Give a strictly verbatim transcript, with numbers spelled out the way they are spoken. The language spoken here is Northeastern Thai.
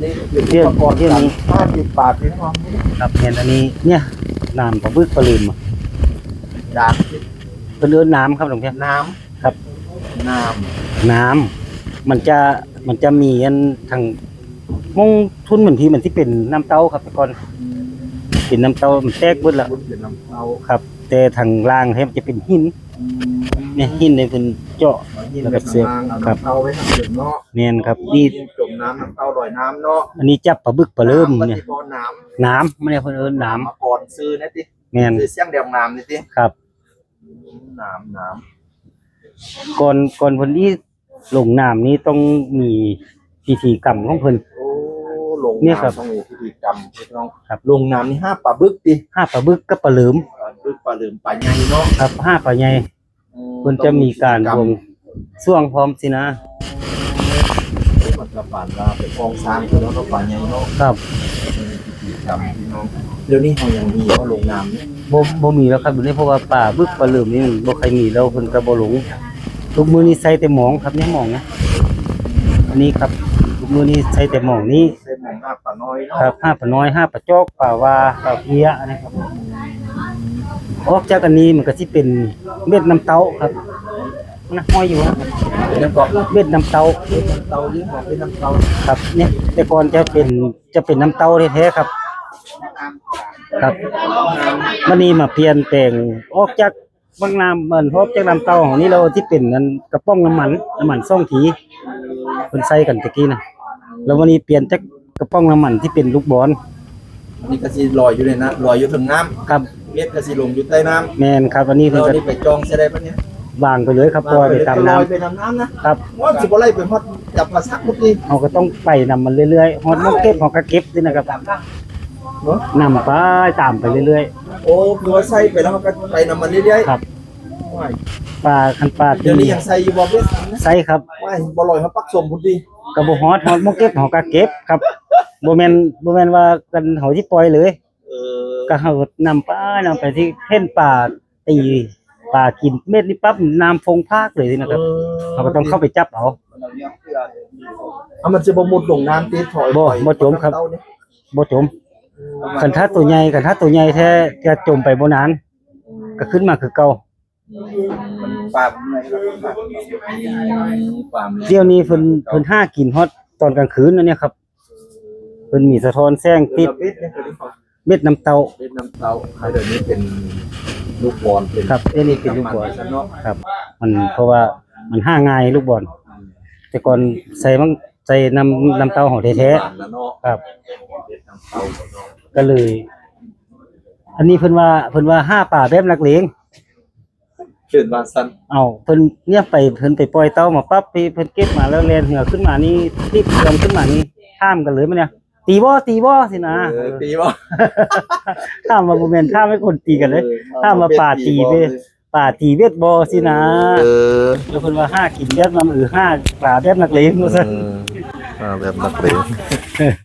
นี่คืออุปกรณ์การฆ่าติดปลาที่ห้องนี้ ครับ เห็นอันนี้เนี่ย หนามปลาบึกปลาลืมอะ ด่าง เพิ่นเอิ้นหนามครับหลวงพี่ น้ำ ครับ น้ำ หนาม มันจะ มันจะมีอันทางมงทุนเหมือนที่มันที่เป็นน้ำเต้าครับแต่ก่อน เป็นน้ำเต้ามันแตกเบิดละ เป็นน้ำเต้า ครับ แต่ทางล่างให้มันจะเป็นหิน อืม เนี่ยหินเนี่ยเพิ่นเจาะ หิน แล้วก็เสียบ ข้างล่างเอา ครับ น้ำเต้าไว้ทางเดิมเนาะ แม่นครับ นี่ จมน้ำน้ำเต้าลอยน้ำเนาะ อันนี้จับปลาบึกปลาเริ่มเนี่ย น้ำ น้ำ มันเนี่ยเพิ่นเอิ้นหนาม มาก่อนซื้อนะติ แม่น ซื้อเสียงเดียวงามนี่ติ ครับ น้ำ น้ำ ก่อน ก่อนเพิ่นอีลงหนามนี้ต้องมีพิธีกรรมของเพิ่น โอ้ ลง เนี่ยครับ น้ำต้องมีพิธีกรรมพี่น้อง ครับ ลงน้ำนี่ห้าปลาบึกติ ห้าปลาบึกกับปลาเหลิม ปลาบึกปลาเหลิมปลาใหญ่เนาะ ครับ ห้าปลาใหญ่ อืม เพิ่นจะมีการ ต้องมีพิธีกรรม บวงสรวงพร้อมสินะ มันก็ปานว่าไปกองช้างไปแล้วเนาะ ปลาใหญ่เนาะ ครับ มีพิธีกรรมพี่น้อง เดี๋ยวนี้เขายังมีบ่ลงน้ำเนี่ย บ่ บ่มีแล้วครับ เดี๋ยวนี้เพราะว่าปลาบึกปลาเหลิมนี่มันบ่ค่อยมีแล้ว เพิ่นก็บ่ลง ทุกมื้อนี้ใส่แต่หมองครับ เนี่ยหมองนะ อันนี้ครับ ทุกมื้อนี้ใส่แต่หมองนี้ ใส่หมองหาปลาน้อยเนาะ ครับ หาปลาน้อย หาปลาจอก ปลาวา ปลาเพี้ย อันนี้ครับ ออกจากอันนี้มันก็สิเป็นเม็ดน้ำเต้าครับ มันห้อยอยู่ครับ แล้วก็ เม็ดน้ำเต้า เม็ดน้ำเต้า เรียกว่าเม็ดน้ำเต้า ครับ เนี่ย แต่ก่อนจะเป็น จะเป็นน้ำเต้าแท้ๆครับ ครับ มันนี้มาเปลี่ยนแปลงออกจาก บางน้ำมันพบจากน้ำเต้าของนี่เราที่เป็นนั้นกระป๋องน้ำมัน น้ำมันสองที เพิ่นใส่กันตะกี้นะ แล้ววันนี้เปลี่ยนจากกระป๋องน้ำมันที่เป็นลูกบอล อันนี้ก็สิลอยอยู่เลยนะ ลอยอยู่เทิงน้ำ ครับ เม็ดก็สิลงอยู่ใต้น้ำ แม่นครับ อันนี้ เรา เพิ่นก็ ได้ไปจองใส่ได้ปะเนี่ย วางไปเลยครับ ปล่อยไปตามน้ำ ลอยไปตามน้ำนะ ครับ ว่าสิบ่ไล่ไปฮอดจับปลาสักพุดนี่ เขาก็ต้องไปนำมันเรื่อยๆ ฮอดหม่องเก็บเขาก็เก็บนี่นะครับ ตามน้ำ เนาะ นำไปตามไปเรื่อยๆ โอ้ คือว่าใส่ไปแล้วเขาก็ไปนำมันเรื่อยๆ ครับ โอ้ย ปลา คันปลา เดี๋ยวนี้ ยังใส่อยู่บ่เบ็ด ใส่ครับ ว่าบ่ลอยเขาปักสมพุดดี ก็บ่ฮอด ฮอดหม่องเก็บเขาก็เก็บครับ บ่แม่น บ่แม่นว่ากันเขาสิปล่อยเลย เออ ก็เขานำไป นำไปที่เห็นปลาตี ปลากินเม็ดนี่ปั๊บ น้ำฟงพากเลยนะครับ เออ เขาก็ต้องเข้าไปจับเอา เอามันจะบ่มุดลงน้ำติ ถอย บ่ ถอย บ่จมครับ เต้าเนี่ย บ่จม คันถ้าตัวใหญ่ คันถ้าตัวใหญ่แท้จะจมไปบ่นาน ก็ขึ้นมาคือเก่า ปลา ปลา เดี๋ยวนี้เพิ่น เพิ่นหากินฮอดตอนกลางคืนอันเนี้ยครับ เพิ่นมีสะท้อนแสงติด เม็ดเนี่ย เม็ดน้ำเต้า เม็ดน้ำเต้า เดี๋ยวนี้เป็นลูกบอล เป็น ครับ เดี๋ยวนี้เป็นลูกบอล น้ำมันเนาะ ครับ มัน เพราะว่ามันหาง่ายลูกบอล แต่ก่อนใส่มัง ใส่น้ำ น้ำเต้าของแท้ๆ ครับ ก็เลย อันนี้เพิ่นว่า เพิ่นว่าหาปลาแบบนักเลง เพิ่นว่าซั่น เอ้า เพิ่นเนี่ยไป เพิ่นไปปล่อยเต้ามาปั๊บ เพิ่นเก็บมาแล้วแล่นเฮือขึ้นมานี่ ติดเครื่องขึ้นมานี่ ถามกันเลยมันเนี่ย ตีบ่ ตีบ่ สินะ เออ ตีบ่ ถามว่าบ่แม่น ถามให้คนตีกันเลย เออ ถามว่าปลาตีเว้ย ปลาตีเบ็ดบ่ สินะ เออ แล้วเพิ่นว่าหากินแบบนั้น เออ หาปลาแบบนักเลงว่าซั่น เออ หาแบบนักเลง